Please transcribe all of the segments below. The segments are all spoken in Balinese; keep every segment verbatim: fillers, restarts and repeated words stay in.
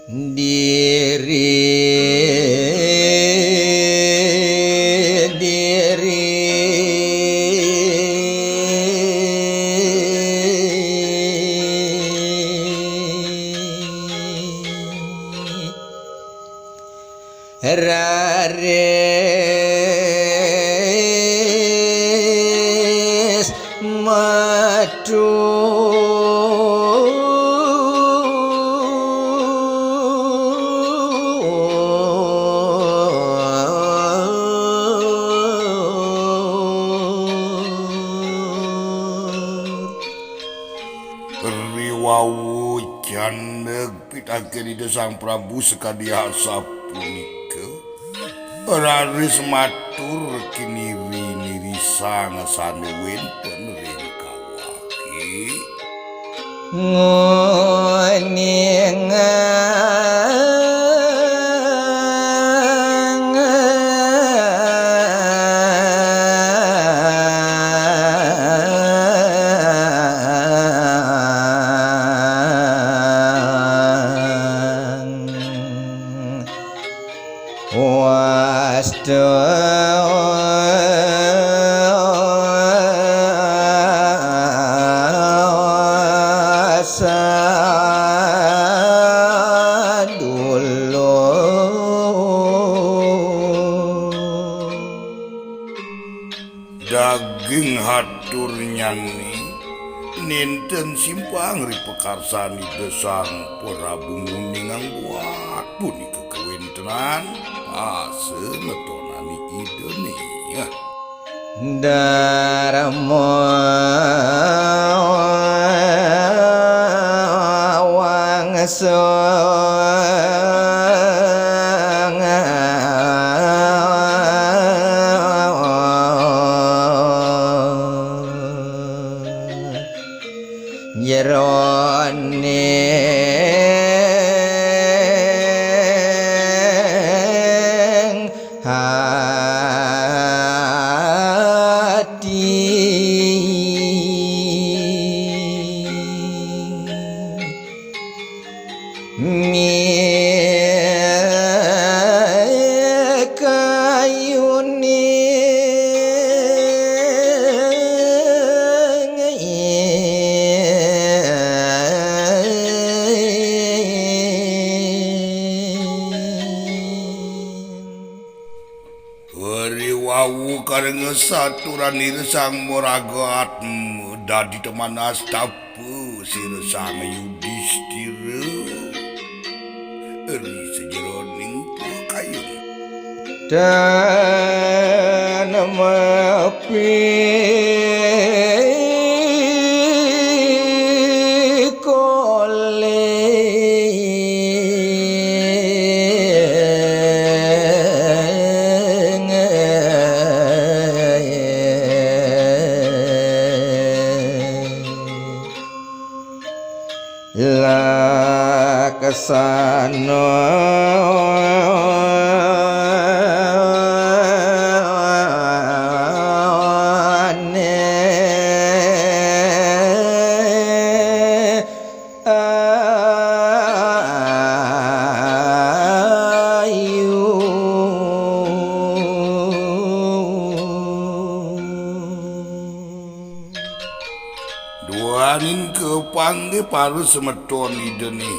Diri, diri. Raris matur. Riwau candeg pitaken Ida Sang Prabu sakadi asapunika, raris matur kiniri-niri sang sane wenten ring kawake. Nguningang. Wastu sadulur. Daging haturnyane nenten simpang ri pakarsan Ida Sang Prabu Nguningang buat punika kawentenan pasemetonan Idane. Darma wangsa. Jeroning ati. Mikayuning. Riwau karenges aturan Ida Sang Maraga Atma dadi teman astapa Sira Sang Yudistira ri sajeroning pakayun. Tan mapi koleng. Laksana ayu. Duaning kapanggih para semeton Ida ne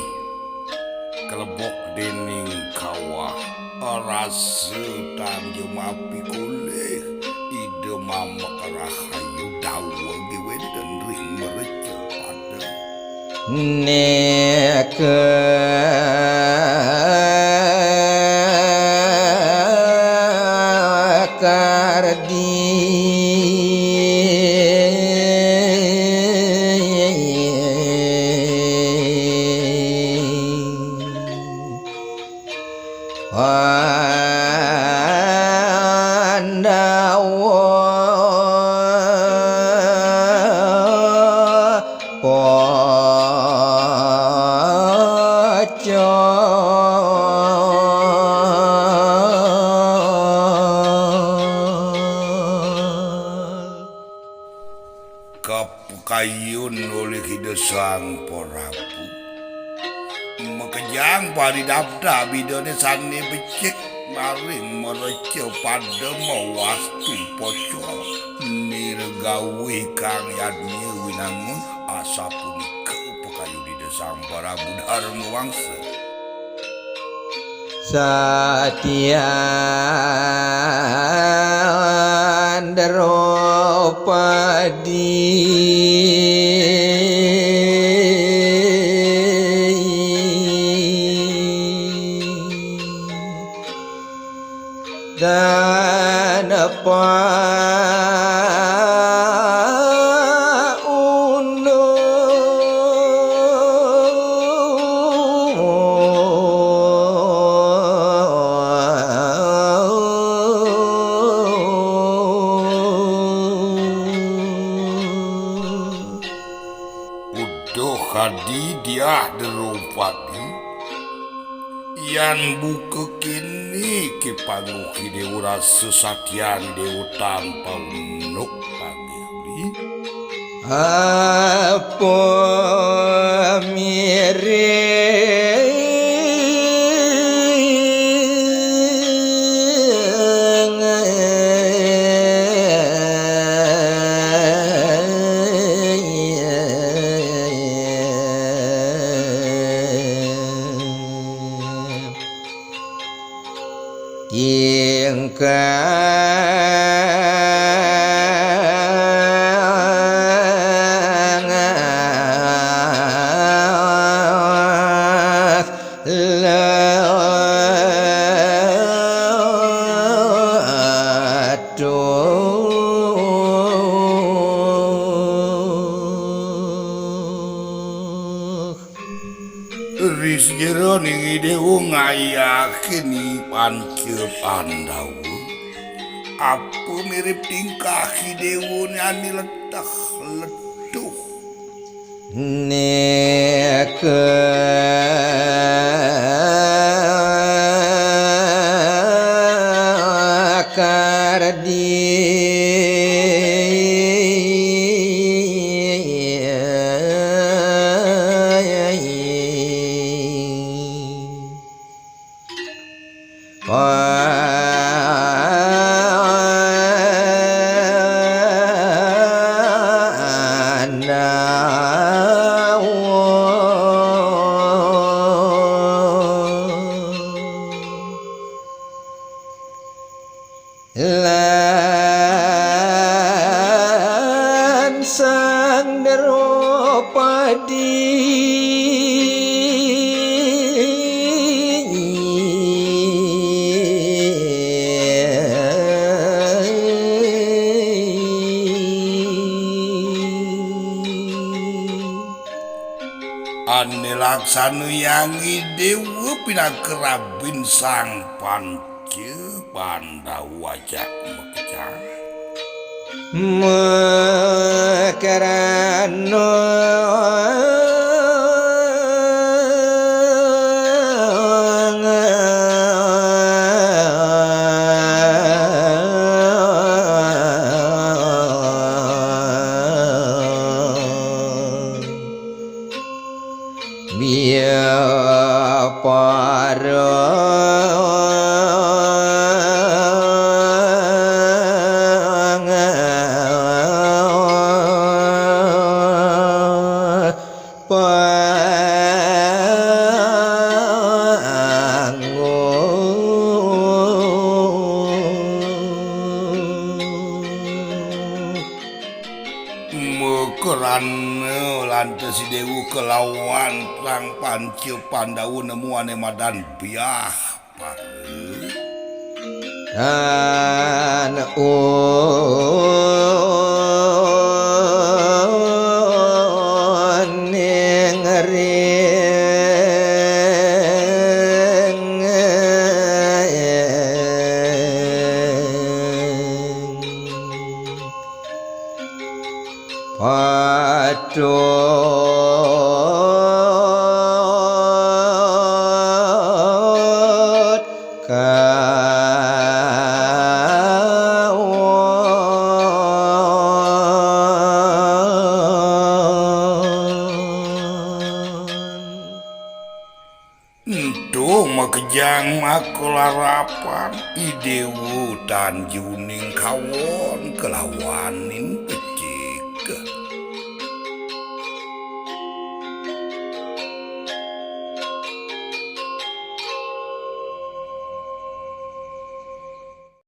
kalebok dening kawah, rasa tanja mapi koleng, Ida mamek rahayu daweg wenten ring mreca pada. Neka kardi. Pandawa pocol. Kapakayun olih Ida Sang Prabu. Maka Jang paridabdab Idané sané becik maring mareca pada mawastu pocol nirgawé kang yadnya winangun asapunika pakayun Ida Sang Prabu Darmawangsa. Satyan Drupadi. Dan apa unduk. Uduh kadi diah Drupadi. Yan buka kéné ké pangguh Idéwa rasa satyan Idéwa tanpa unduk panggih. Apa miring. Tingkah latuh. Ris jero ning Idéwa ngayakin i Panca Pandawa. Apa mirip tingkah Idéwa ané leteh letuh. Nika kardi. Pandawa. Lan Sang Drupadi. Ané laksana Hyang Idéwa pinaka rabin Sang Panca Pandawa ajak makejang. Makarana biar para panggung. Makarana lantas Idéwa kelawan Sang Panca Pandawa nemu ané madan biah para. Tan uning ring. Patut kawan. Ento makejang makalarapan, Idewa tan juning kawon kalawaning